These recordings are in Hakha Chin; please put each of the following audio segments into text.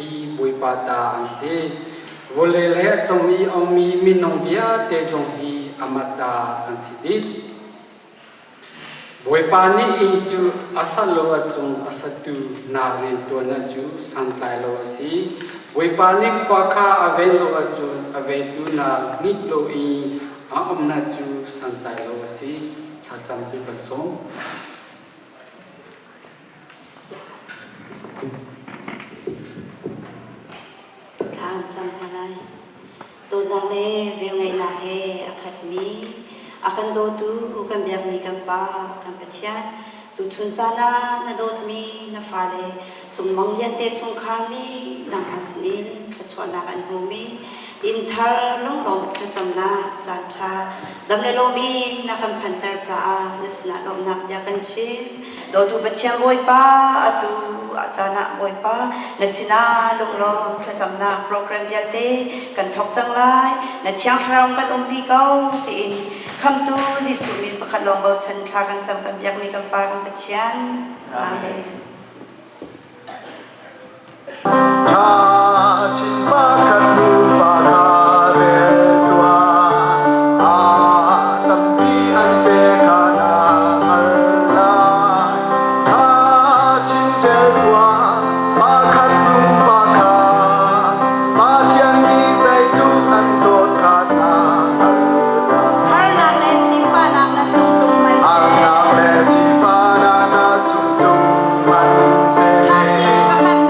hi Bawipa ta an si. Vawlei le a cung i a ummi minung vialte zong hi amah ta an si dih. Bawipa nih inn cu a sa lo ahcun a satu na rianṭuannak cu santlai lo a si. Bawipa nih khua kha a ven lo ahcun a vengtu na hngilh lo i a umnak cu santlai lo a si. Thlacam tu kan sawm. Thla an cam hna lai. Dawtnak le velngeihnak he a khatmi, a kan dawtu kan biakmi kan Pa, kan Pathian, tuchun caan ah na dawtmi na fale cungmang liante chungkhar nih nangmah sinin thluachuahnak an hmumi inn thar lunglawm thlacamnak caanṭha dam le lawm in na kan phanter caah na sinah lawmhnak bia kan chim. Dawtu Pathian Bawipa, atu caan ah Bawipa na sinah lunglawm thlacamnak program vialte kan thawk cang lai. Na Thiang Thlarau kan umpi ko tiin Khamtu Jesuh min pakhat lawng bochan thla kan cam kan biakmi kan Pa kan Pathian. Amen. Tha chin pakhat nupa kha rel tuah. A tampi an pe kha na hngal lai. Tha chin tel tuah pakhat nupa kha Pathian nih zeitluk an dawt kha na hngal lai. Harnak le sifahnak na cung tlung hmanhseh. Harnak le sifahnak na cung tlung hmanhseh.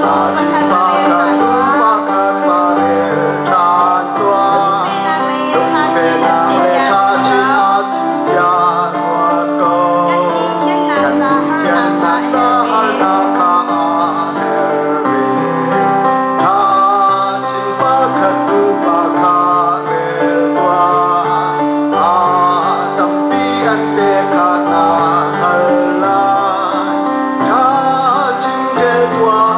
Ṭha chin pakhat hnu pakhat pa rel ṭhan tuah. Lungfehnak le Lungfehnak le ṭha chin ṭha a si tiah ruat ko. Kan Kan thiannak thiannak ca ca harnak harnak kha kha a her ve. Ṭha chin pakhat hnu pakhat rel tuah. A tampi an pek kha na hngal lai. Ṭha chin rel tuah,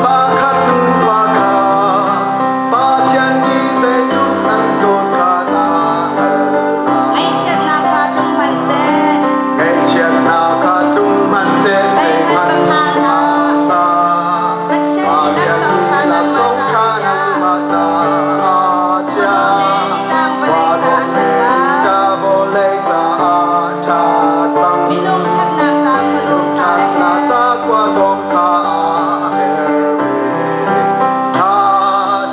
pakhat hnu pakhat. Pathian nih zeitluk an dawt kha na hngal lai. Ngaihchiatnak kha tlung hmanhseh. Ngaihchiatnak kha tlung hmanhseh Zeihmanh zeihmanh ka phan phan hlah. hlah. Pathian nih Pathian laksawng nih ṭha laksawng nangmah ṭha caah a chiah. nangmah caah a Khuadawm le chiah. nitlang vawlei Khuadawm caah le ṭhat bang. nitlang vawlei caah ṭhat bang. Minung ṭhatnak ca khuadawm Minung kha a ṭhatnak herh. ca khuadawm kha a herh ve. Ṭha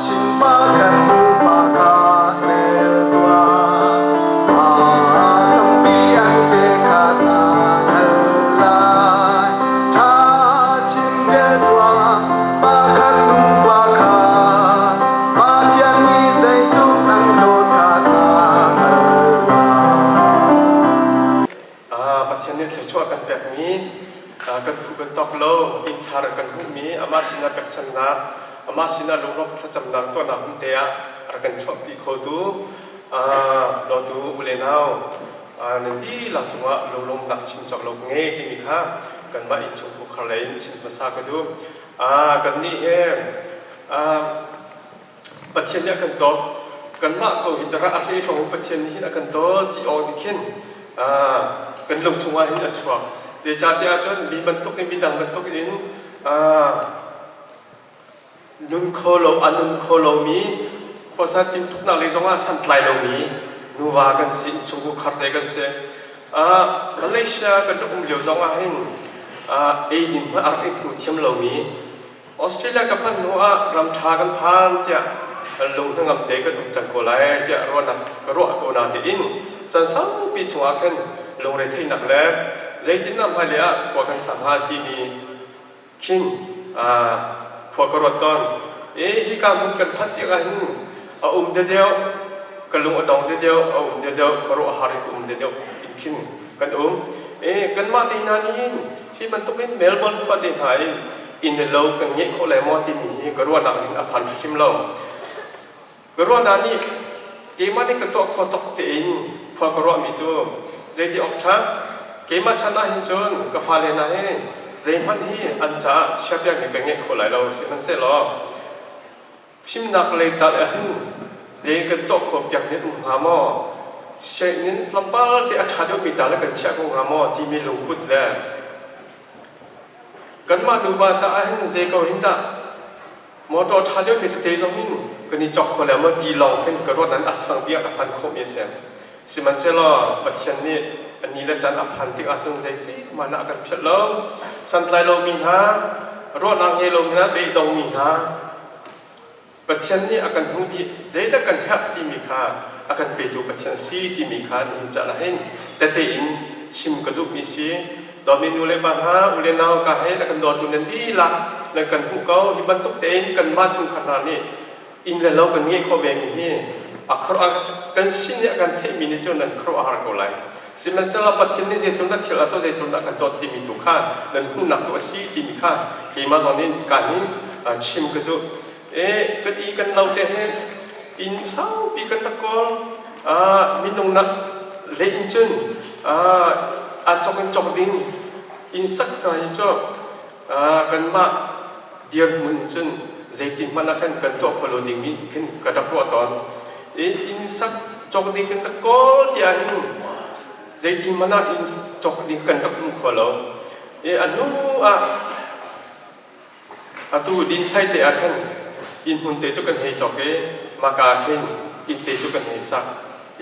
chin pakhat hnu pakhat rel tuah. Aa tampi an pe kha na hngal lai. Ṭha chin rel tuah, pakhat hnu pakhat. Pathian nih zeitluk an dawt kha na hngal lai. Pathian nih thluachuah kan pekmi kan phu kan tawk lo inn thar kan hmuhmi amah sinah pekchannak amah sinah lunglawmh thlacamnak tuahnak hmun te ah rak kan chuahpi khotu dawtu u le nau nan dihlak cungah lunglawmhnak chim cawk lo ka ngei timi kha kanmah innchung khar lei in chim hmasa ka duh. Kannih he Pathian nih a kan dawt. Kanmah ko hi dara a hlei hrawng Pathian nih hin a kan dawt ti awk nih khin kan lung chungah hin a chuak. Zeicahtiah ahcun mi bantuk in midang bantuk in nun kho lo a nun kho lomi khuasa tintuknak lei zongah santlai lomi nuva kan si, innchungkhar khar te kan si. Malaysia kan rak um lio zongah hin eidin hmanh a rak i phu thiam lomi Australia ka phanh hnu ah ram ṭha kan phan tiah lung hnangam te kan um cang ko lai tiah ruahnak ka ruah ko na tiin caan saupi chungah khan lungretheihnak le zeitindah hmailei ah khua kan sa hnga timi khin khua ka ruat tawn. I hika hmun kan phanh tikah hin a um dedeuh ka lung a dong dedeuh a um dedeuh khuaruahhar in ka um dedeuh in khin kan um. I kanmah te hna nih hin hi bantuk in Melbourne khua te hna in inn le lo kan ngeih khawh lai maw timi hi ka ruahnak ning a phan hrim lo. Ka ruahnak nih keimah nih ka tuah khawh tok tein khua ka ruahmi cu zeiti awk ṭha keimah chan ah hin cun ka fale hna hi zeihmanh hi an caah chiapiakmi ka ngeih khawh lai lo sihmanhsehlaw fimnak lei tal ah hin zei kan tuah khawh piak nih um hnga maw sianginn tlawmpal te a ṭha deuhmi ta le kan chiah ko hnga maw timi lungput le kanmah nuva caah hin zei ko hin dah Motor ṭha deuhmi tete zong hin kan i cawk kho le maw ti lawng khin ka ruat nain a sang bik ah ka phan khawhmi a si. Sihmanhsehlaw Pathian nih a ni le caan a phan tik ahcun zeitik hmanh ah a kan philh lo. Santlai lomi hna, ruahnak ngei lomi hna, beidongmi hna, Pathian nih a kan hmuh dih, zeidah kan herh timi kha a kan petu Pathian si timi kha nihin caan ah hin tete in chim ka duhmi si. Dawtmi nu le pa hna, u le nau ka he na kan dawtu nan dihlak nan kan hmuh ko. Hi bantuk tein kanmah chungkhar hna nih inn le lo kan ngeih khawh vemi hi a kan sin i a kan theihmi nih cun nan khuaruah a har ko lai. Sihmanhsehlaw Pathian nih zeitluk dah thil a tuah zeitluk dah kan dawt timi tu kha nan hmuhnak tu a si timi kha keimah zong nih kaan in chim ka duh. E kan i kan lo te he inn saupi kan rak kawl minung nak le in cun a cok in cok ding inn sak hna hi cu kanmah dirhmun cun zeitin hmanh ah khan kan tuah kho lo dingmi khin ka rak ruah tawn. Inn sak cawk ding kan rak kawl tiah hin zeitin hmanh ah inn cawk ding kan rak hmu kho lo. I a hnu ah atu dinsai te ah khan inn hmun te cu kan hei cawk i maka ah khin inn te cu kan hei sak.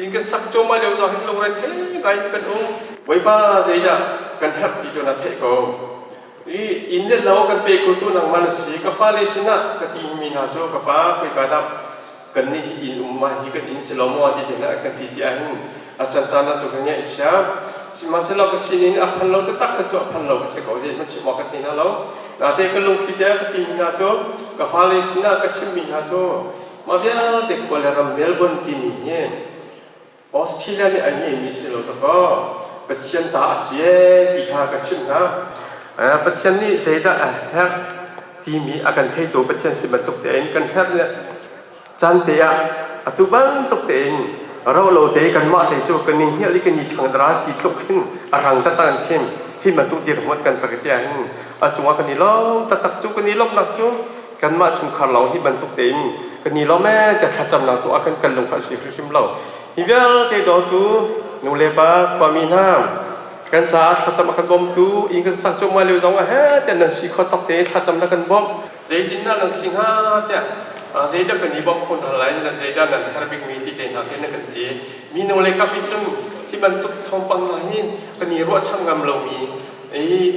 Inn kan sak cuahmah lio zong hin lungre thei ngai in kan um. Bawipa zeidah kan herh ti cu na theih ko. I inn le lo kan pe khotu nangmah na si. Ka fale sinah ka timi hna cu ka pa khoika dah kan nih hi inn um ma hi kan inn si lo maw ti te hna an kan ti ti ahhin a can caan ah cu ka ngeih chia. Sihmanhsehlaw ka sinin a phan lo taktak kha cu a phan lo ka si ko zei hmanh chim awk ka thei hna lo. Nate ka lungthli te ka timi hna cu ka fale sinah ka chimmi hna cu mah vialte khua le ram Melbourne timi hi Australia nih an ngeihmi si lo dakaw Pathian ta a si ee ti kha ka chimh hna. Pathian nih zeidah a herh timi a kan theitu Pathian si bantuk tein kan herh nih caan te ah atu bantuk tein ro lo te kanmah te cu kan i hngilh i kan i ṭhangdra ti tluk hin a rang taktak in khin hi bantuk dirhmun kan pek ti ahhin a cungah kan i lawm taktak cu kan i lawmhnak cu kanmah chungkhar lawng hi bantuk tein kan i lawm ee tiah thlacamnak tu ah kan kan lung kha a si hrimhrim lo. Hi vialte dawtu nu le pa khuami hna kan caah thlacam a kan bawmtu inn kan sak cuahmah lio zong ah he tiah nan si kho tawk tein thlacam na kan bawmh. Zeitin dah nan si hnga tiah zeidah kan i bawmh kho hna lai nan zeidah nan herh bikmi ti te hna khi na kan ti. Mino le kap nih cun hi bantuk thawngpang hna hi kan i ruahchan ngam lomi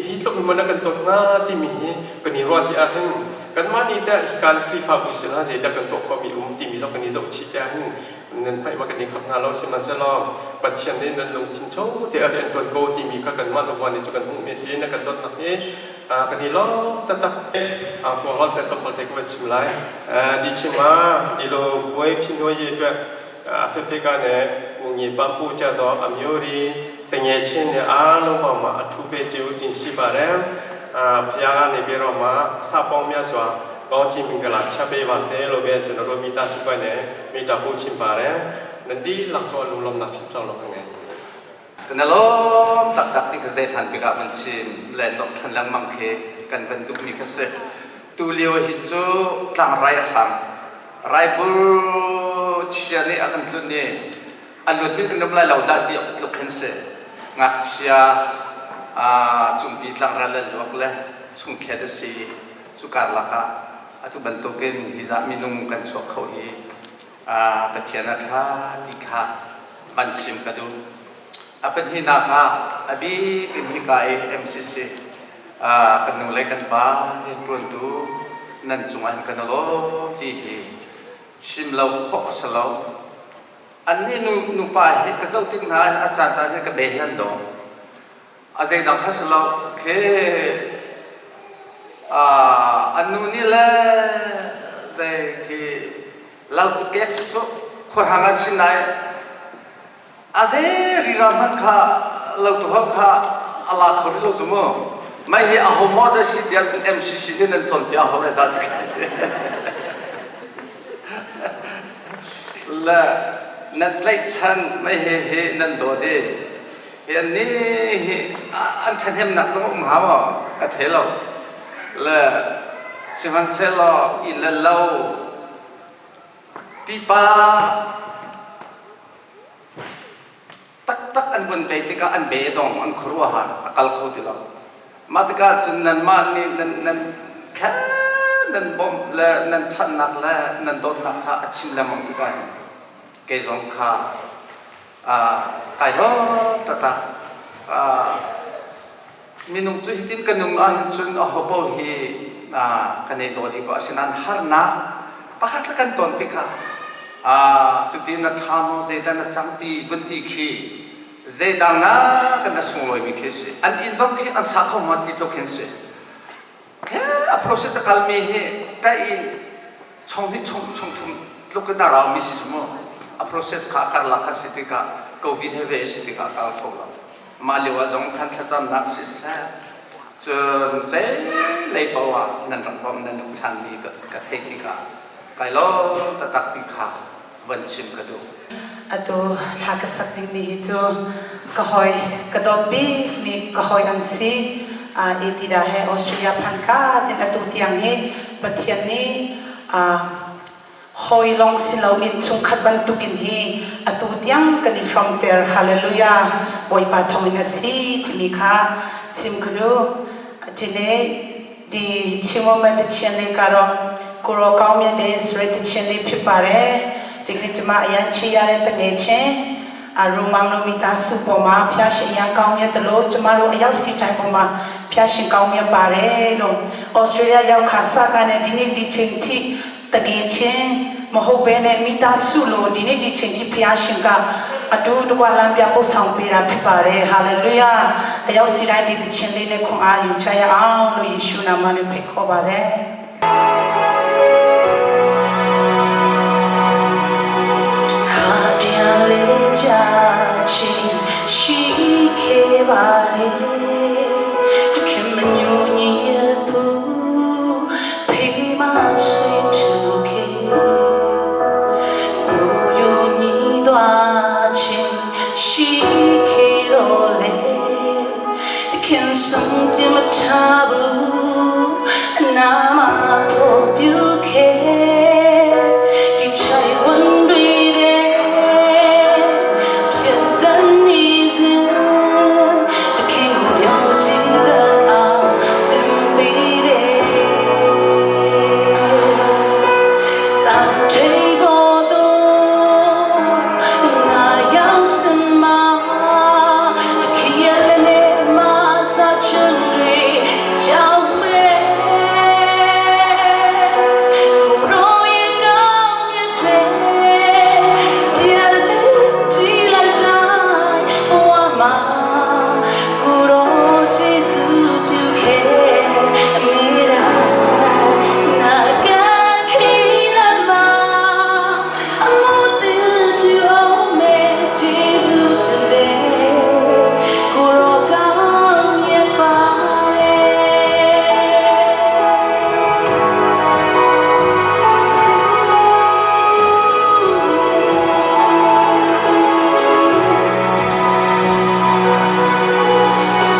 hi tluk in maw na kan dawt hnga timi hi kan i ruah ti ahhin kanmah nih teh hikan Khrihfabu sinah zeidah kan tuah khawhmi um timi zong kan i zohchih te ahhin nan hmaih ma kan i khap hna lo sihmanhsehlaw Pathian nih nan lungthin chung te a rian ṭuan ko timi kha kanmah nuva nih cu kan hmuhmi a si na kan dawtnak hi kan i lawm taktak kaw hol te tlawmpal te ka van chim lai di chim ah di lo buai phin hoi ye pe အဖေဖေကလည်းကူညီပံ့ပိုးကြသောအမျိုးတွေတငယ်ချင်းတွေအားလုံးပေါ်မှာအထူးပဲကျေးဇူးတင်ရှိပါတယ်။အာဖခင်ကနေပြီးတော့မှအစပေါင်းများစွာကောင်းချီးမင်္ဂလာချပေးပါစေလို့ပဲကျွန်တော်တို့မိသားစုကလည်းမေတ္တာပို့ချင်ပါတယ်။နဒီလောက်ချောလုံးလုံးနာချင်ချောလို့ငယ် Kan lawm taktak ti ka zei hlan bik ah van chim le nok ṭhan lengmang khi kan van duhmi kha si. Tu lio hi cu tlangrai a hrang. Raibur chia nih a kan tlunh i a luat min kan um lai lo dah ti tluk khin si. Ngakchia cungpi tlangrai le luak le chungkhet a si i cu karlak ah atu bantukin hi zah minung kan chuak kho hi Pathian a ṭha ti kha van chim ka duh. A pahnihnak ah a bik in hika i MCC kan nu le kan pa rianṭuantu nan cungah hin kan i lawm ti hi chim lo khawh a si lo. Annih nupa hi ka zoh tik hna a caan caan hin ka be hi an dawng. A zeidang kha si lo khi an nu nih le zei khi lal kek cu khuahrang ah sin ai a zei rira hmanh kha lo tu hau kha a la kho rih lo cu mu mai hi a ho maw dah si tiah cun MCC nih nan cawnpiak a hau lai dah ti le nan tlaihchan mai he hi nan dawt i hi an nih hi an ṭhahnemnak zong a um hnga maw ka thei lo le sihmanhsehlaw inn le lo pipa taktak an vun tei tikah an be dong an khuaruahhar a kal kho ti lo mah tikah cun nanmah nih nan nan khen. Nan bawmh le nan chanhnak le nan dawtnak kha a chim lengmang tikah hin kei zong kha kai lawm taktak. Minung cu hitin kan nung ahhin cun aho paoh hi kan i daw dih ko. Asinain harnak pakhat le kan ton tikah cuti na ṭha maw, zeidah na cang ti vun ti khi zeidang na kan na sunglawimi khi si. An inn zong khi an sa kho ma ti tluk hin si. A process a kalmi hi kai in chong hnih chong chong thum tluk in a raumi si cu mu. A process kha a karlak kha si tikah COVID he ve si tikah a kal kho lo. Mah lio ah zong khan thlacamnak siseh, cun zeilei paoh ah nan rak bawmh nan rak chanmi ka theih tikah kai lawm taktak ti kha van chim ka duh. Atu thla ka sak dingmi hi cu ka hawi ka dawt bikmi ka hawi an si. Etida he Australia phan ka tin atu tiang hi Pathian nih Hawi lawng si loin chungkhat bantukin hi atu tiang kan i hrawmter. Hallelujah! Bawipa thawngin a si timi kha chim ka duh. ဒီနေ့ဒီချီးမွမ်းမဲ့သီချင်းလေးကတော့ကိုရောကောင်းမြတ်တဲ့ဆိုတဲ့သီချင်းလေးဖြစ်ပါတယ်ဒီနေ့ကျမအရမ်းချစ်ရတဲ့သူငယ်ချင်းအရူမောင်တို့မိသားစုပေါ်မှာဖျားရှင်အရမ်းကောင်းမြတ်တယ်လို့ကျမတို့အရောက်စီတိုင်းပေါ်မှာဖျားရှင်ကောင်းမြတ်ပါတယ်လို့ဩစတြေးလျရောက်ခါစကနေဒီနေ့ဒီချိန်ထိ သူငယ်ချင်းမဟုတ်ဘဲနဲ့မိသားစုလို့ဒီနေ့ဒီချိန်ထိဖျားရှင်ကအတူတကွလမ်းပြပို့ဆောင်ပေးတာဖြစ်ပါတယ်ဟာလေလုယာတယောက်စီတိုင်းဒီသီချင်းလေးနဲ့ခွန်အားယူချရအောင်လို့ယေရှုနာမနဲ့ဖိတ်ခေါ်ပါတယ်ခါတည်းလေးချချင်းရှိခဲ့ပါတယ်တခင်မညိုညင်ရဘူးဖေးမဆွေထူခဲ့ ငိုယိုညှိသွားခြင်းရှိခဲ့တော့လေသခင်ဆုံးပြမထားဘူးအနာမဖို့ပြုခဲ့ဒီချိုင်ဝန်တွေတဲ့ဖြစ်တဲ့နေစဉ်သခင်ကိုမျှော်ကြည့်တဲ့အောင်သင်ပေးတယ် တောင်ထိပ်ပေါ်သို့ငါရောက်စမှာတခင်ရဲ့လက်နဲ့မစချွန်တွေကြောင့်ပဲကိုရောရဲ့ကောင်းမြတ်တဲ့ပြန်လေးကြည့်လိုက်တိုင်းဘဝမှာကိုရောကျေးဇူးပြုခဲ့အမေရာနာဂခိလမအမောတင်ပြောမဲ့ကျေးဇူးတင်တယ်ကိုရောကောင်းမြတ်ပါတယ်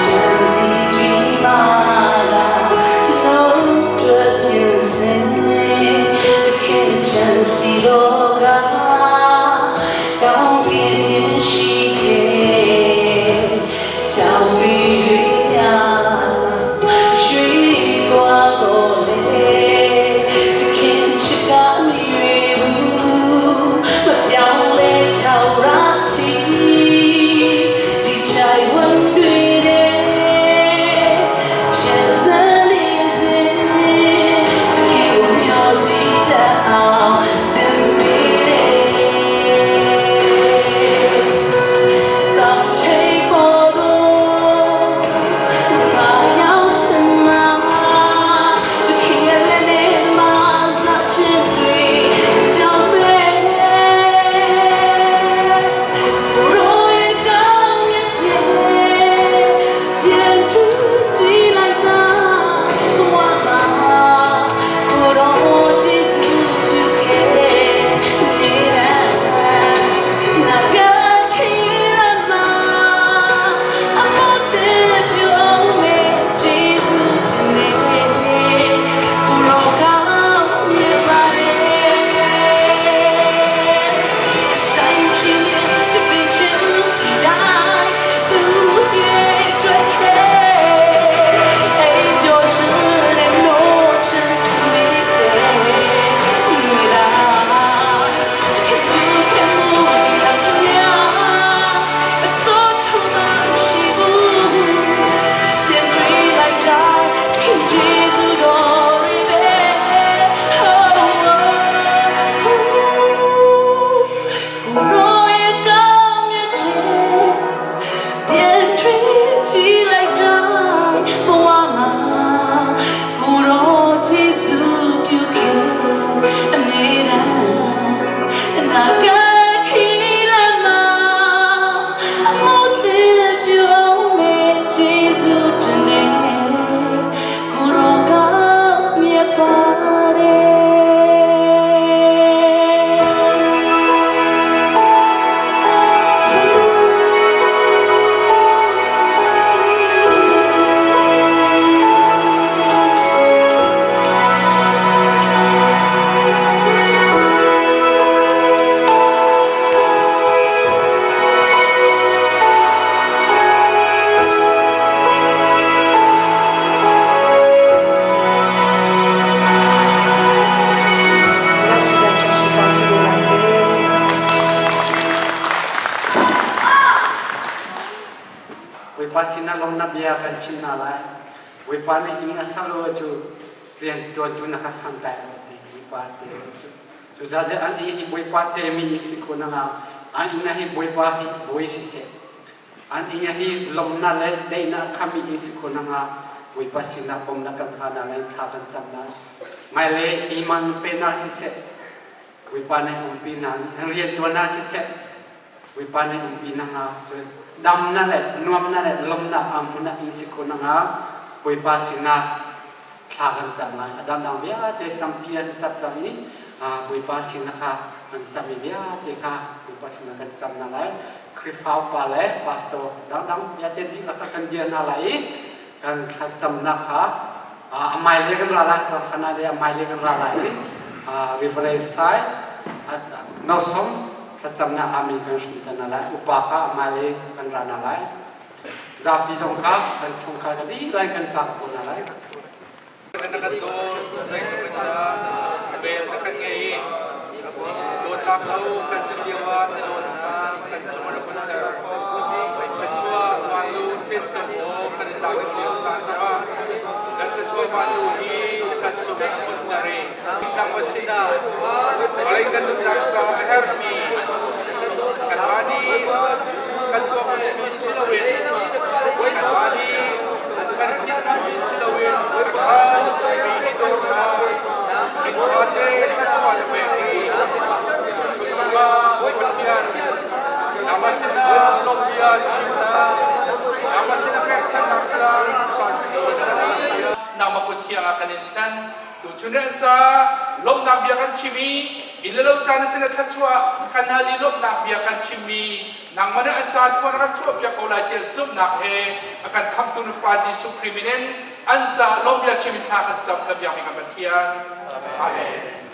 ချမ်းစီကြီးမာလာကျွန်ုပ်တို့ပြင်စင်တခင်ချမ်းစီတော့ကကောင်းကင်မြင်ရှိခဲ့တောင်ပြီးရရွှေသွားတော့လေတခင်ချစ်ကမရွေဘူးမပြောင်းလဲထောက်ရချီဒီချိုင်ဝန်တွေတဲ့ဖြတ်သန်းနေစဉ်တခင်ကိုမျှော်ကြည့်တတ်အောင်သင် sinah lawmhnak bia kan chim hna lai. Bawipa nih inn a sak lo cu rian ṭuantu na ka santlai lo ti Bawipa te lo cu. Cucaah an inn hi Bawipa temi si khawh nakhnga an inn ah hi Bawipa hi bawi siseh an inn ah hi lawmhnak le daihnak khami inn si khawh nakhnga Bawipa sinah bawmhnak kan hal hna lai thla kan cam lai. Hmailei iman pe hna siseh Bawipa nih umpi hna an rian ṭuan hna siseh Bawipa nih umpi nakhnga cun damnak le nuamnak le lawmhnak a hmun ah inn si khawh nakhnga Bawipa sinah thla kan cam lai. A dangdang vialte tampi an cam cang i Bawipa sinah kha an cammi vialte kha Bawipa sinah kan cam hna lai. Khrihfa upa le pastor dangdang vialte dihlak kha kan dir hna lai i kan thlacamnak kha a hmailei kan ra lai zangfana le a hmailei kan ra lai i Reverend Sai Nosong thlacamnak amin kan hrim te hna lai upa kha a hmailei kan ra hna lai zapi zong kha kan chungkhar ka dihlak kan cak ko hna lai. Na kan dawt, zeitluk in dah vel na kan ngei. Dawtnak lo kan si lio ah na dawtnak kan cung a rak umter. Thluachuah vanlu thet cang aw kan i tlak lio caan zongah na thluachuah vanlu hi kan cung a umter i nangmah sinah vawlei kan nunnak caah a herhmi kanmah nih kan tuah khawhmi si loin kanmah nih kan tinhmi si loin a ṭha mi dawtnak ṭha te thluachuah na pek i chungah Pathian nangmah sinah lawmhbia chimnak nangmah sinah pekchanhnak caan nangmah kut thiang ah kan in thlen. Tuchun ni an ca lawmhnak bia kan chim i inn le lo caan a si le thluachuah kan hal i lawmhnak bia kan chimmi nangmah nih an ca thuan a kan chuahpiak ko lai tiah zumhnak he a kan khamhtu na Fapa Jesuh Khrih min in an ca lawmhbia chim in thla kan cam kan biakmi kan Pathian. Amen.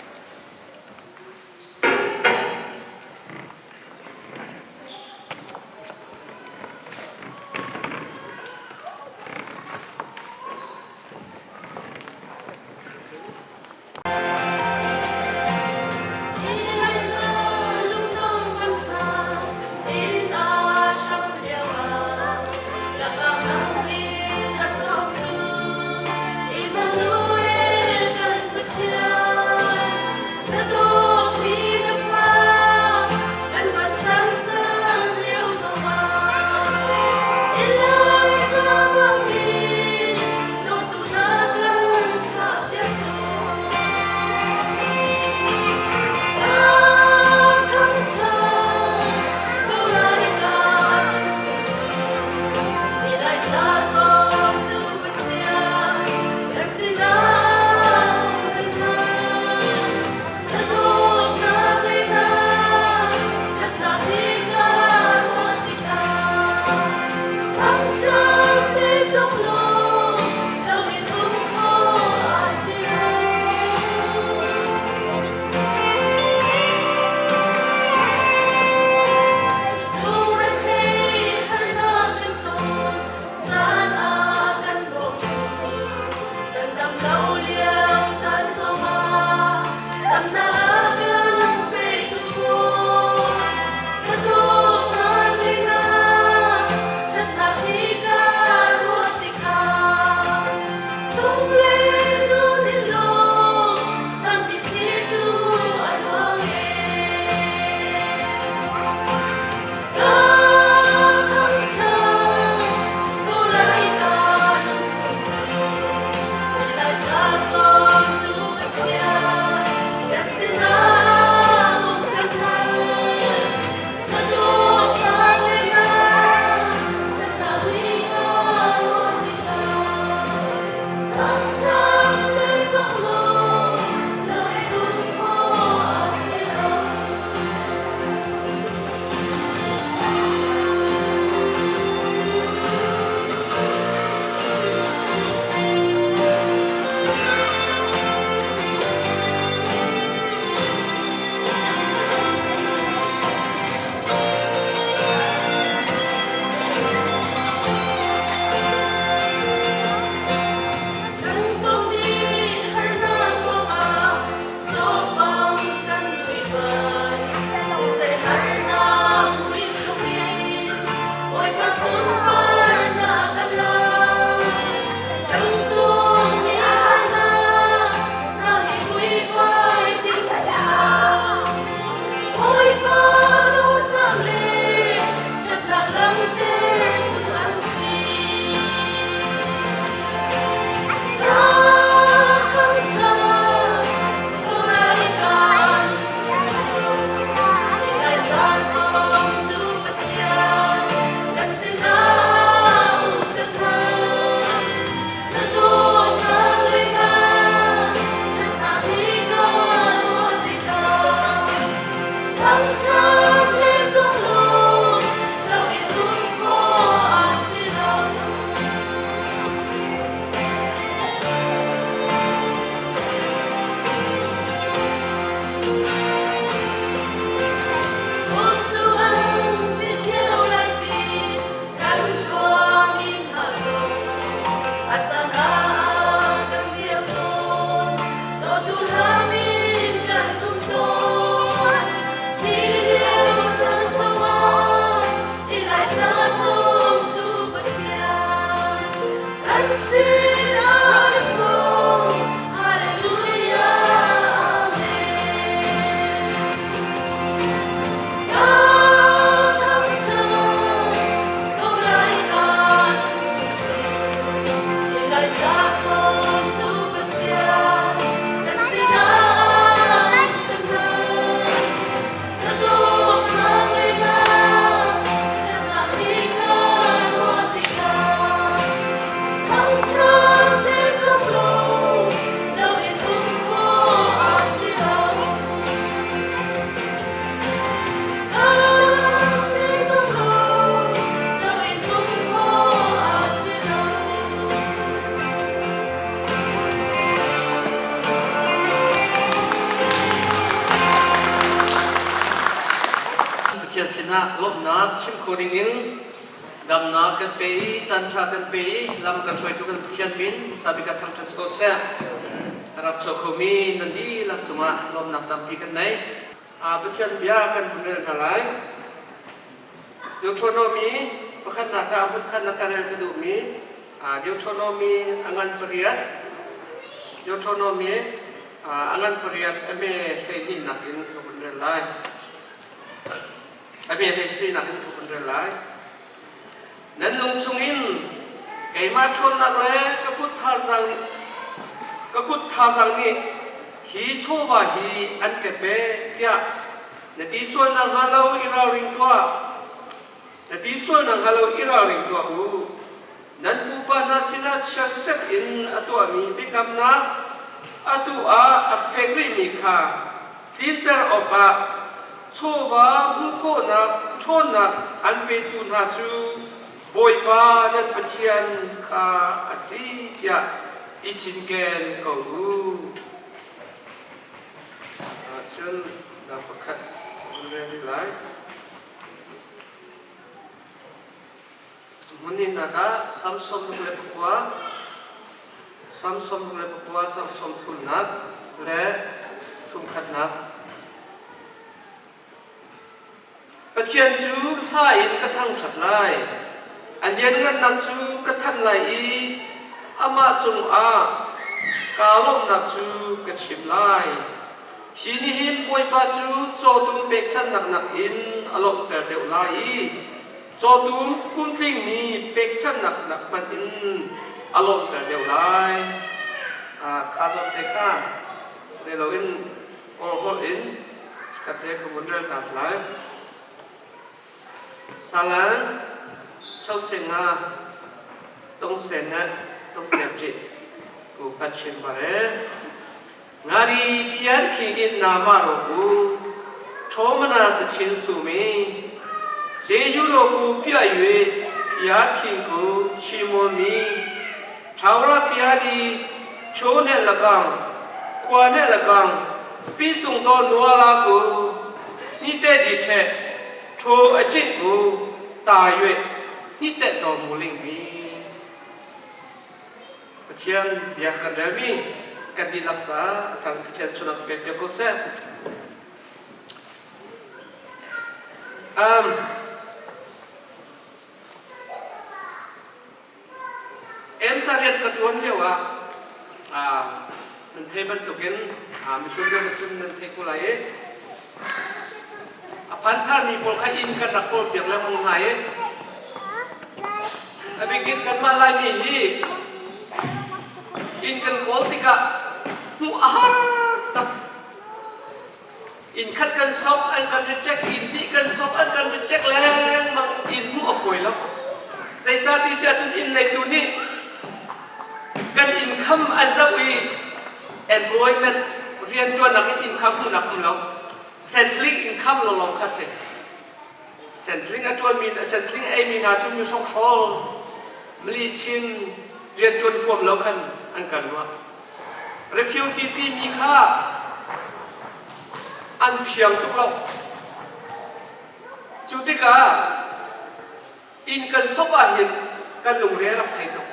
sinah lawmhnak chim kho dingin damnak kan pe i caanṭha kan pe i lam kan hruaitu kan Pathian min hmasa bik ah thangṭhat si ko seh. A rak chuak khomi nan dihlak cungah lawmhnak tampi kan nei. Pathian bia kan vun rel hna lai. Deuteronomy pakhatnak ah hmunkhatnak ka rel ka duhmi Deuteronomy a ngan pariat Deuteronomy a ngan pariat a me 12nak in ka vun rel lai. A me 14nak in ka vun rel lai. Nan lung chungin keimah ṭhawnnak le ka kut thazang ka kut thazang nih hi chawva hi an ka pek tiah na ti sual nakhnga lo i ralring tuah. Na ti sual nakhnga lo i ralring tuah u. Nan pupa hna sinah chiatset in a tuahmi biakamnak atu ah a fek rihmi kha tlinter awkah chawva hmuh khawhnak ṭhawnnak an petu hna cu Bawipa nan Pathian kha a si tiah i cinken ko u. Cun dang pakhat kan rel rih lai. Hmunhnak ah Sam 69, Sam 69 cang sawmthumnak le thumkhatnak. Pathian cu hla in ka thangṭhat lai, a lianngannak cu ka thanh lai i amah cungah kaa lawmhnak cu ka chim lai. Hi nih hin Bawipa cu cawtum pekchanhnak nakin a lawmhter deuh lai i Cawtum kumtlingmi pekchanhnak nak hmanh in a lawmhter deuh lai. Kha zawn te kha zeilo in kawlholh in chikkhat te ka vun rel ta lai. Salang chosenga tongsenga tongsenṭi ku pachin bare. Ngari phiar khi in nama ro ku ṭhawmana tachin sumi Jeju ro ku pia yue phiar khi ku chimo mi ṭhaura pia di cho ne lakang khua ne lakang pi sung to nua la ku ni te di ṭhe ṭho a cit ku ta yue ni te to mu ling mi Pathian bia kan relmi kan dihlak caah a thar Pathian sunak pek piak ko seh. Um, EMSA rian ka ṭuan lio ah nan thei bantukin mihlun deuh cun nan thei ko lai i a phan tharmi pawl kha inn kan rak kawl piak lengmang hna i A bik in kanmah Laimi hi inn kan kawl tikah hmuh a har tak. Inn khat kan sok an kan reject, inn ti kan sok an kan reject lengmang inn hmuh a fawi lo. Zeicah ti si ahcun inn neitu nih kan income an zoh i employment rianṭuannak in income hmuhnak um lo. Centrelink income lawnglawng kha si. Sentling a ṭuanmi sentling a eimi hna cu mi hrokhrawl mlichin rianṭuan huam lo khan an kan ruah. Refugee timi kha an fiang tuk lo. Cu tikah inn kan sok ahhin kan lungre a rak thei tuk.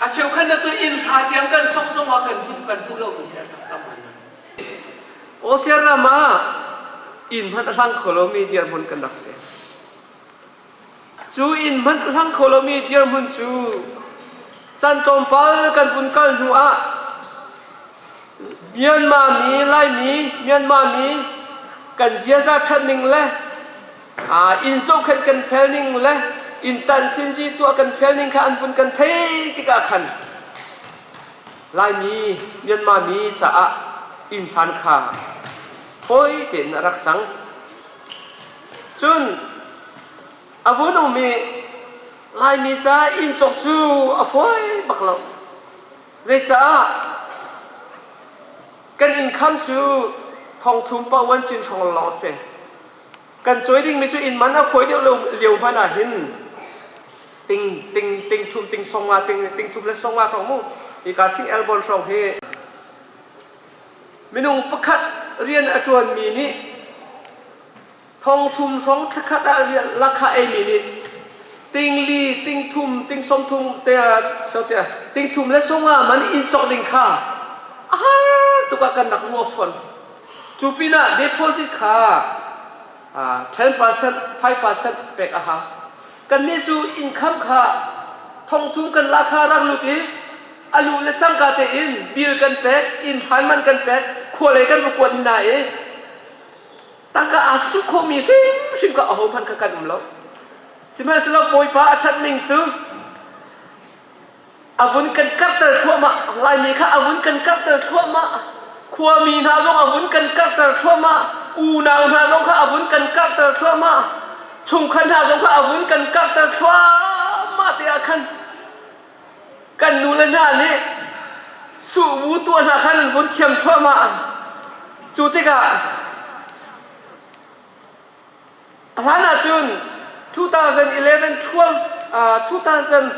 A cheukhat na cu inn hra tiang kan sok zongah kan hmuh kan hmuh lomi hi a tam ngai. Austria ram ah inn hmanh a hlang kho lomi dirhmun kan rak si. Cu inn hmanh a hlang kho lomi dirhmun cu chan tlawmpal kan vun kal hnu ah Myanmar mi Laimi Myanmar mi kan ziaza ṭhat ning le inn zohkhenh kan fel ning le inn tan sinzi tuah kan fel ning kha an vun kan thei tikah khan Laimi Myanmar mi caah inn hlan kha fawi tein a rak cang. Cun a vun um i Laimi ca inn cawk cu a fawi bak lo. Zeicah kan income cu thongthum pa uan cin hrawng lawng a si. Kan cawi dingmi cu inn man a fawi deuh lo lio hmanh ah hin ting ting ting thum ting songa ting ting thum le songa hrawng mu hika sing elbon hrawng hi minung pakhat rian a ṭuanmi nih. Thong thum hrawng thlakhat ah lakha eimi nih tingli, tingthum, tingsawmthum te so te tingthum le sunga man inn cawk ding kha a har tuk ah kan rak ruah fon. Cu pinah deposit kha 10%, 5% pek a hau. Kannih cu income kha thongthum kan la kha rak lut i a lu le cangka tein bill kan pek, inn hlan man kan pek, khua lei kan va kuat hna i tangka aa suk khomi hrimhrim kha ahohmanh kha kan um lo. Sihmanhsehlaw Bawipa a ṭhat ning cu a vun kan karhter thluahmah Laimi kha a vun kan karhter thluahmah khuami hna zong a vun kan karhter thluahmah unau hna zong kha a vun kan karhter thluahmah chungkhat hna zong kha a vun kan karhter thluahmah te ah khan kan nu le hna nih suhbu tuah hna khan an vun thiam thluahmah cu tikah A hlan ahcun 2011 12 2000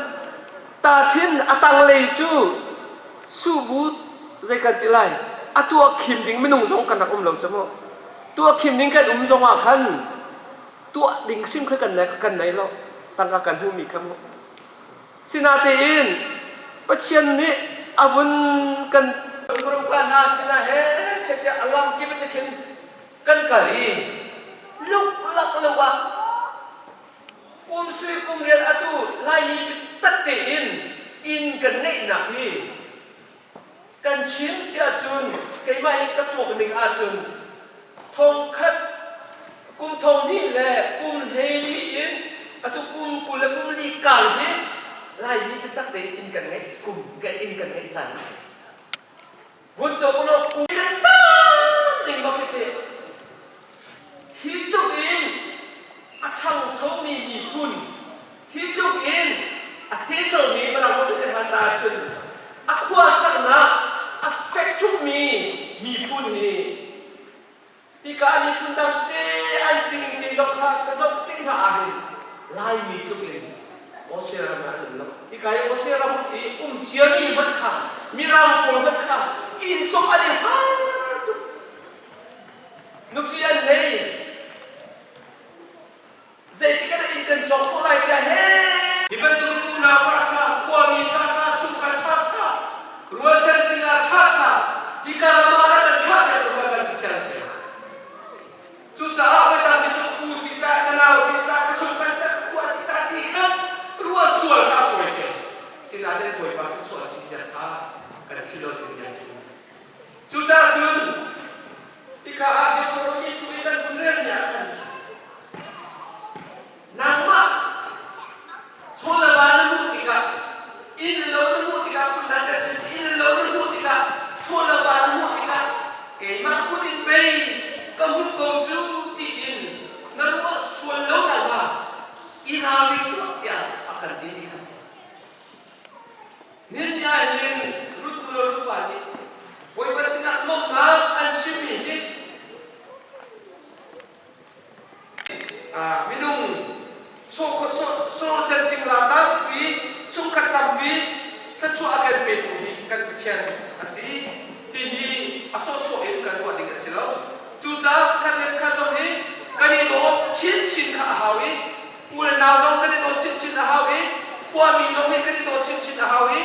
tathin a tanglei cu suhbu zei kan ti lai a tuah khim ding minung zong kan rak um lo cu mu tuah khim ding kan um zong ah khan tuah ding hrim kha kan kan nei lo tangka kan hmuhmi kha mu sinatein Pathian nih a vun kan ruka hna sinah he chetia alam kip te khin kan kal i luklak lo ah kum sui kum riat atu Laimi tak tein inn kan ngeihnak hi kan chim si ahcun keimah i ka tuak ning ahcun thongkhat kum thong hnih le kum hleili in atu kum 20 le kum li kar hi Laimi biatak tein inn kan ngeih kum kan inn kan ngeih caan a si. Vun to ulaw kum ding bak hi hi tluk in a ṭhangchomi miphun hi tluk in a settlemi mirang holh in han ahcun a khua saknak a fek ṭhummi miphun hi Hika miphun dang te an sining te zong kha ka zoh tik hna ahhin Laimi tluk in Australia ram ah an um lo. Hika i Australia ram i um ciami hmanh kha Mirang pawl hmanh kha inn cawk an i har tuk. Nupi an nei. Zeitik ah inn kan cawk khawh lai tiah he hi bantuk unau ṭhaṭha, khuami ṭhaṭha, chungkhat ṭhaṭha, rualchan sinah ṭhaṭha hika ram ah rak kan thlah piak ruangah kan Pathian si. Cucaah voi tampi cu u si cah, ka nau si cah, ka chungkhat si ka khua si cah ti kha ruah sual kha a fawi te. Sinain Bawipa thluachuah si zia kha kan philh lo ding mi Cucaah cun hika ah Deuteronomy chung i kan hun relmi ah khan nangmah chaw le va na hmuh tikah inn lo na hmuh tikah phundang kan chim inn lo na hmuh tikah chaw le va na hmuh tikah keimah kut in pei ka hmuh ko cu tiin na ruah sual lo nakhnga i ralring tuah tiah a kan timi kha si. Nihin ahhin Ruth le Rupa nih Bawipa sinah lawmhnak an chimmi hi minung sawhthel cingla tampi chungkhat tampi thluachuah a kan petu hi kan Pathian a si. Hihi a sawhsawh in kan ruah ding a si lo. Cucaah khat le khat zong hi kan i dawt chinchin kha a hau i U le nau zong kan i dawt chinchin a hau i khuami zong hi kan i dawt chinchin a hau i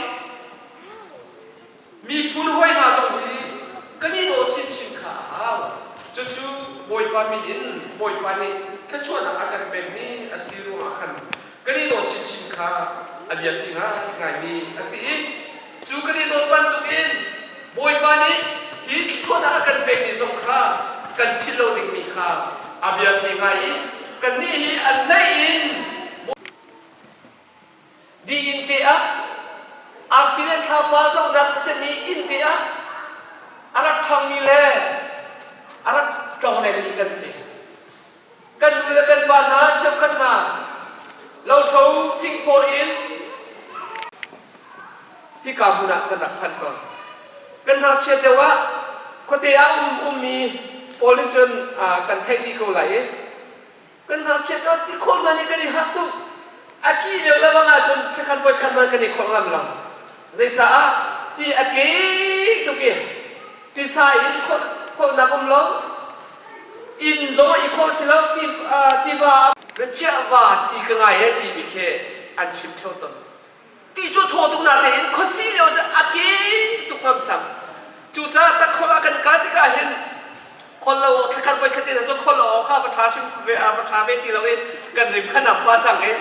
miphun hawi hna zong hi kan i dawt chinchin kha a hau. Cucu Bawipa min in Bawipa nih thluachuahnak a kan pekmi a si ruangah khan kan i dawt chinchin kha a biapi ngaingaimi a si i cu kan i dawt bantukin Bawipa nih hi thluachuahnak a kan pekmi zong kha kan philh lo dingmi kha a biapi ngai i kannih hi an neih in di inn te ah arfi le thlapa zohnak a simi inn te ah a rak ṭhangmi le a rak tlonglengmi kan si. Kan nu le kan pa hna cheukhat hna lothlo thingphawr in hika hmun ah kan rak phanh tawn. Kan ngakchia deuh ah khuate ah um ummi pawl nih cun kan theih dih ko lai i kan ngakchia deuh tikhawh hmanh hi kan i harh tuk. A ki lio le bang ahcun thlakhat voikhat hmanh kan i khawh ngam lo. Zeicaah ti a ke tuk i tisa in khawlhnak um lo. Inn zong i khawh si lo tiva Rachiah va ti ka ngai he timi khi an chim theo ton. Ti cu thaw tuk natein khuasih lio cu a ke tuk ngamsam. Cucaah takkhol ah kan kal tikah hin khol lo thlakhat voi khat te cu khol lo kha va ṭha hrim ve va ṭha ve ti lo i kan rim kha nam pa cang i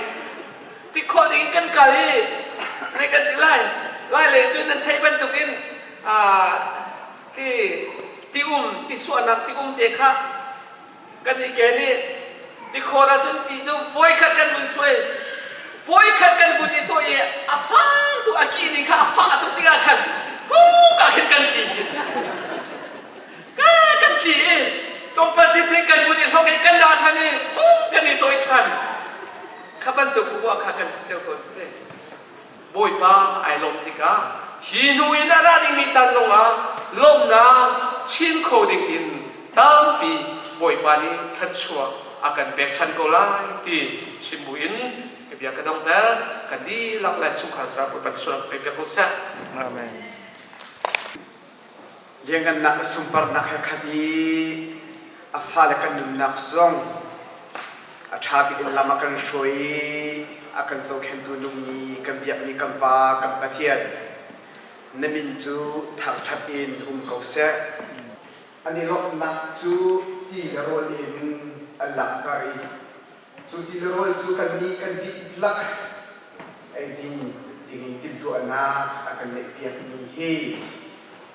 ti khawh ding in kan kal i ne kan ti lai lai le cu nan theih bantukin khi ti um ti suahnak ti um te kha kan i ken i tikhor ahcun ti cu voikhat kan vun suai voikhat kan vun i tuah i a fang tu a ki ning kha a fah tuk tikah khan fuk ah khin kan tli kan tli i tlawmpal thithe kan vun i hlok i kan la ṭhan i fuk kan i toi ṭhan kha bantuk uah kha kan si cio ko si te. Bawipa ai lawmh tikah hi hnu in a ra dingmi caan zongah lawmhnak chin kho ding in tampi Bawipa nih thluachuah a kan pek ṭhan ko lai ti chim buin ka bia ka donghter. Kan dihlak le chungkhar ca Bawipa thluachuah pek piak ko seh. Amen. Lianngannak le sunparnak he khat i a fale kan nunnak zong a ṭha bik in lam a kan hruai i a kan zohkhenhtu nungmi kan biakmi kan Pa kan Pathian na min cu thangṭhat in um ko seh. An i lawmhnak cu ti le rawl in an langhter i Cu ti le rawl cu kannih kan dihlak eidin dingin timhtuahnak a kan neihpiakmi hi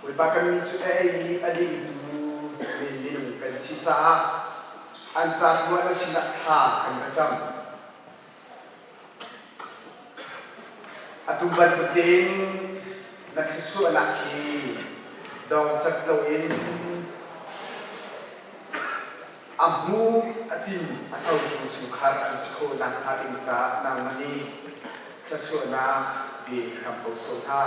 Bawipa kannih cu a ei i a dingtu men minung kan si caah an ca tu ah na sinah thla kan va cam. Atu bantuk tein na thluachuahnak hi dongcat loin A hmu a tin a cotu chungkhar an si khawh nakhnga ding caah nangmah nih thluachuahnak pe hram ko sawh hna.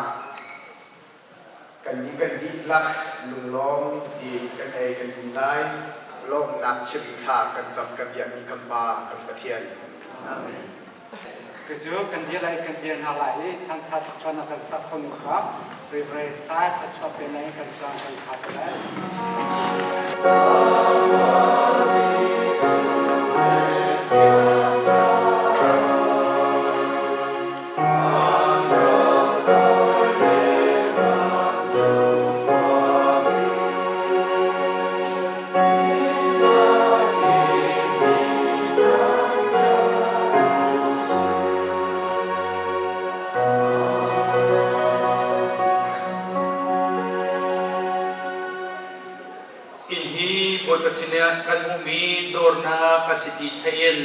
Kannih kan dihlak lunglawm tein kan ei kan din lai. Lawmhnak chim thla kan cam kan biakmi kan Pa kan Pathian. Amen. Cucu kan dir lai kan dir hna lai i thangthat thluachuahnak kan sak khawh kha Reverend Sai thluachuah pe lai kan caan kan khar lai. Inn hi Bawipa sin ah kan hmuhmi dawrnak a si ti theih in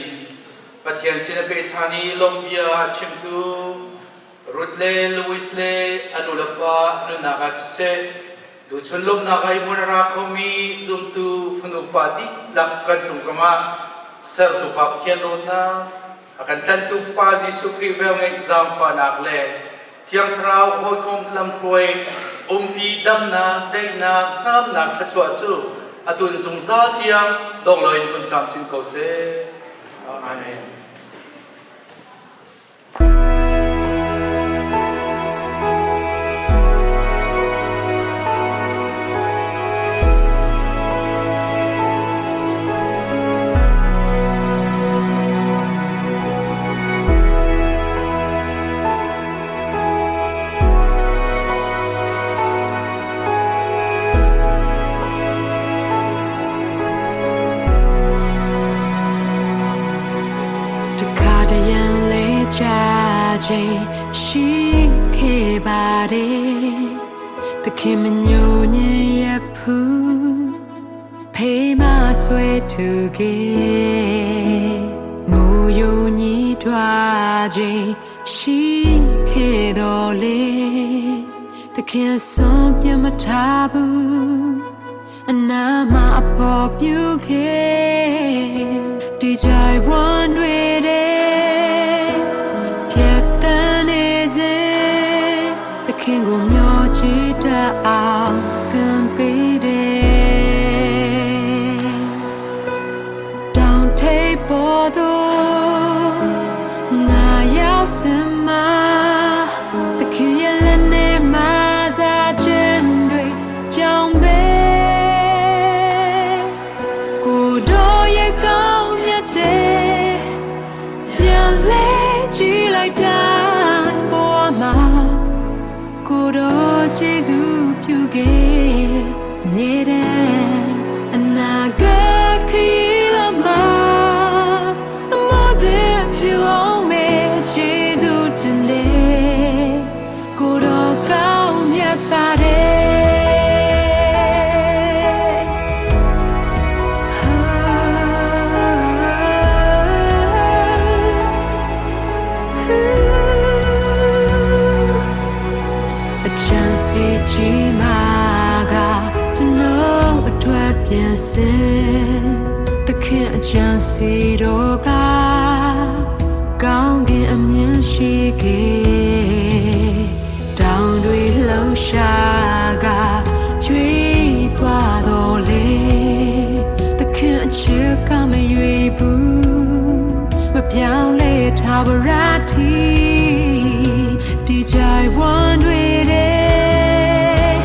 Pathian sin a pechan i lawmhbia a chimtu Ruth le Louis le a nulepa nunnak ah siseh Tuchun lawmhnak ah i hmun a ra khomi zumtu fanu pa dihlak kan cung zongah sertu Pa Pathian dawtnak, a kan tlanhtu Fapa Jesuh Khrih velngeih zaangfahnak le Thiang Thlarau hawikom lamhruai umpi damnak, daihnak, hnamnak thluachuah cu a tun zungzal tiang dong loin hun camcin ko seh. Amen. တခါတရံလဲကြချိန်ရှိခဲ့ပါတယ်သခင်မညိုညင်ရဖူးဖေးမဆွဲထူခဲ့ငိုယိုညှိတွားခြင်းရှိခဲ့တော်လေသခင်ဆုံးပြမထားဘူး အနာမအပေါ်ပြုခဲ့ဒီကြိုင်ဝမ်းတွေတဲ့ဖြတ်တန်းနေစေသခင်ကိုမျှော်ကြည့်တတ်အောင်သင်ပေးတယ်တောင်ထိပ်ပေါ်သို့ငါရောက်စင်မှာသခင်ရဲ့လက်နဲ့မစားခြင်းတွေကြောင့်ပဲကို ပြုခဲ့နေတဲ့အနာဂတ်ခရီးလမ်းမှာအမောတဲ့ပြုအောင်မဲ့ကျေးဇူးတင်တယ်ကိုတော့ကောင်းမြတ်ပါတယ် အချမ်းစီကြီးမာကကျွန်တော်အတွက်ပြင်ဆင်သခင်အချမ်းစီတို့ကကောင်းကင်အမြင်ရှိခဲ့တောင်တွေလှုပ်ရှားကကျွေးသွားတော့လေသခင်အချစ်ကမရွေဘူးမပြောင်းလဲထားပါရတီဒီကြိုင်ဝန်တွေတဲ့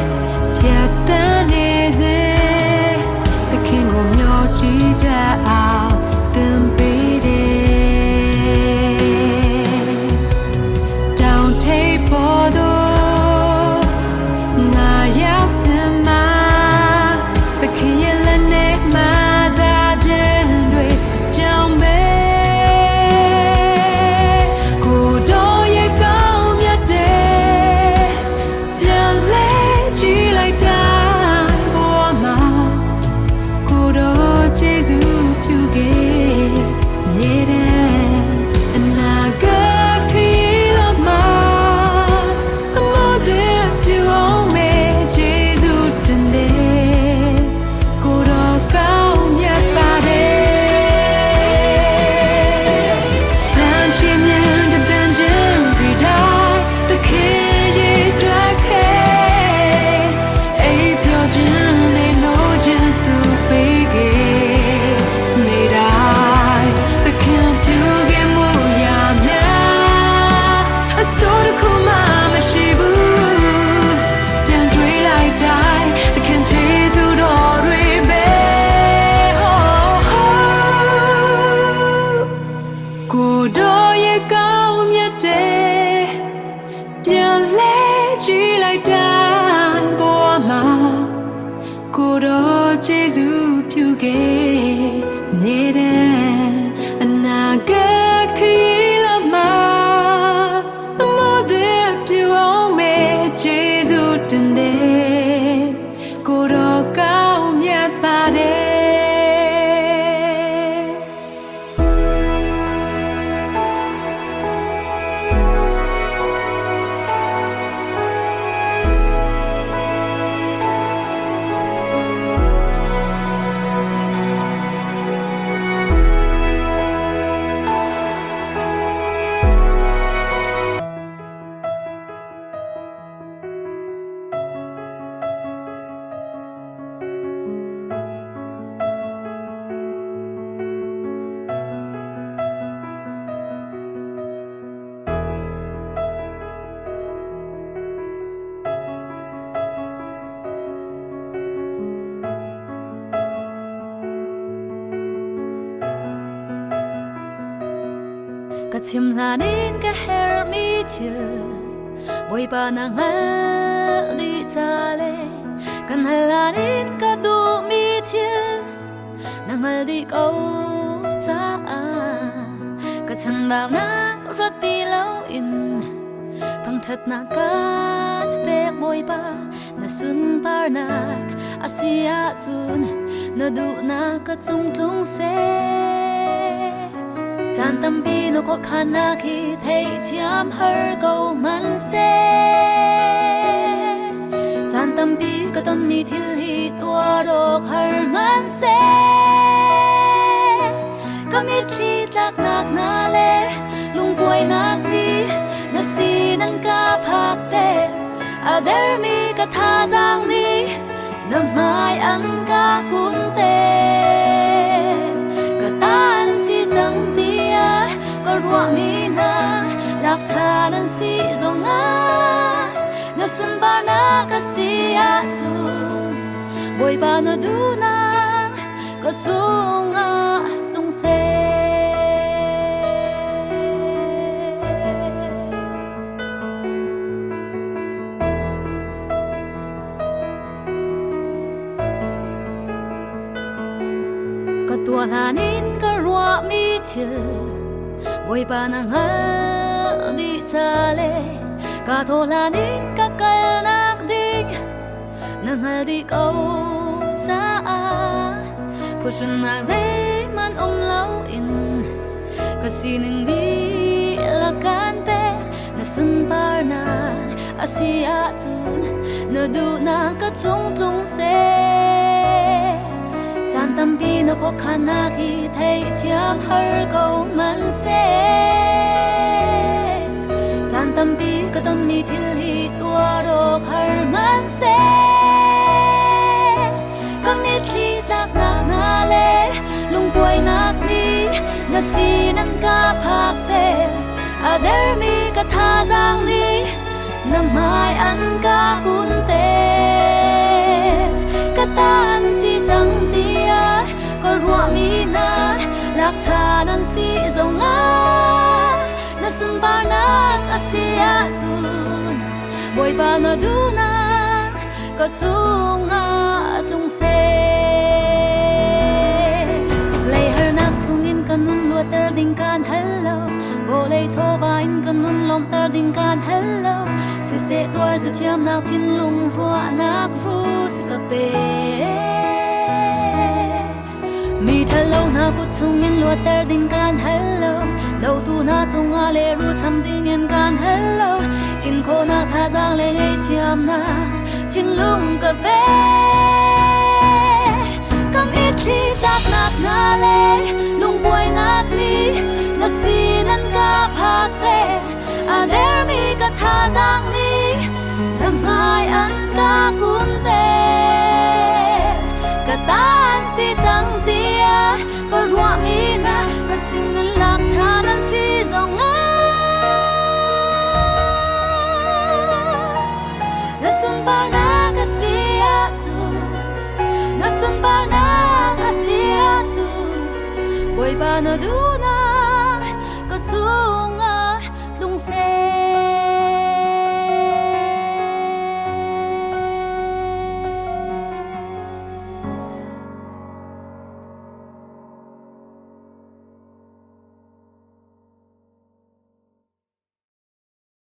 ဖြတ်တန်းနေစေသခင်ကိုမျှော်ကြည့်တတ်အောင်သင်ပေးတယ် တောင်ထိပ်ပေါ်သို့ငါရောက်စင်မှာသခင်ရဲ့လက်နဲ့မစားခြင်းတွေကြောင့်ပဲကိုတော်ရဲ့ကောင်းမြတ်တဲ့ပြန်လဲကြည့်လိုက်တိုင်းဘဝမှာ ကိုတော်ကျေးဇူးပြုခဲ့နေတဲ့အနာဂတ်ခရီးလမ်းမှာအမောတဲ့ပြုအောင်မဲ့ကျေးဇူးတင်တယ်ကိုတော်ကောင်းမြတ်ပါတယ်စံချင်မြတဲ့ပင်ချင်းစီတိုင်းသခင်ရဲ့တွေ့ခဲ့ အိပ်ပျော်ခြင်းနဲ့နိုးခြင်းသူပေးခဲ့နေတိုင်းသခင်ပြုခဲ့မှုရာများအစိုးတစ်ခုမှမရှိဘူးပြန်တွေးလိုက်တိုင်းသခင်ကျေးဇူးတော်တွေပဲ ကိုတော်ရဲ့ကောင်းမြတ်တဲ့ပြန်လဲကြည့်လိုက်တိုင်းဘဝမှာကိုတော်ကျေးဇူးပြုခဲ့နေတဲ့အနာဂတ်ခရီးလမ်းမှာအမောတဲ့ပြုအောင်မဲ့ကျေးဇူးတင်တယ်ကိုတော်ကောင်းမြတ်ပါတယ် Ka chim hlan in ka hermi thil Bawipa na hngal dih ca le kan hal hlan in ka duhmi thil na hngal dih ko caah ka chanbaunak ruatpi loin thangṭhatnak kan pek Bawipa na sunparnak a si ahcun na duhnak ka cung tlung seh. Caan tampi na khuakhannak hi theihthiam har ko hmanhseh. Caan tampi ka tonmi thil hi tuar awk har hmanhseh. Ka mitthli tlaknak hna le lungkuainak nih na sin an ka phakter. A dermi ka thazaang nih na hmai an ka kunter. Ka ta an si cang tiah ka ruahmi hna lak ṭhan an si zongah na sunparnak a si ahcun Bawipa na duhnak ka cungah tlung seh. Ka tuah hlan in ka ruahmi thil Bawipa na hngalh dih ca le ka thawh hlan in ka kalnak ding na hngal dih ko caah phuhrunnak zeihmanh um loin ka sining dihlak kan pek. Na sunparnak a si ahcun na duhnak ka cung tlung seh. Caan tampi na khuakhannak hi theihthiam har ko hmanhseh. Caan tampi ka tonmi thil hi tuar awk har hmanhseh. Ka mitthli tlaknak hna le lungkuainak nih na sin an ka phakter. A dermi ka thazaang nih na hmai an ka kunter. Ka tan si cang tiah ka ruahmi hna lak ṭhan an si zongah na sunparnak a si ahcun Bawipa na duhnak ka cungah tlung seh. Lei harnak chungin ka nun luatter ding kaan hal lo, vawlei chawva in ka nun lawmhter ding kaan hal lo, siseh tuar zathiamnak thinlung ruahnak rut ka pe. Mi ṭhalo hna kut chungin luatter ding kaan hal lo, dotu hna cungah leru cham dingin kaan hal lo, in khawhnak thazaang le ngaihthiamnak thinlung ka pe. Kam i thli tlaknak hna le lungbuainak nih na sin an ka phakter, a dermi ka thazaang nih na hmai an ka kunter. Ka tan si cang tiah ka ruahmi na ka sin in lak ṭhan an si zong ah na sunparnak a si ahcun, na sunparnak a si ahcun, Bawipa na duh.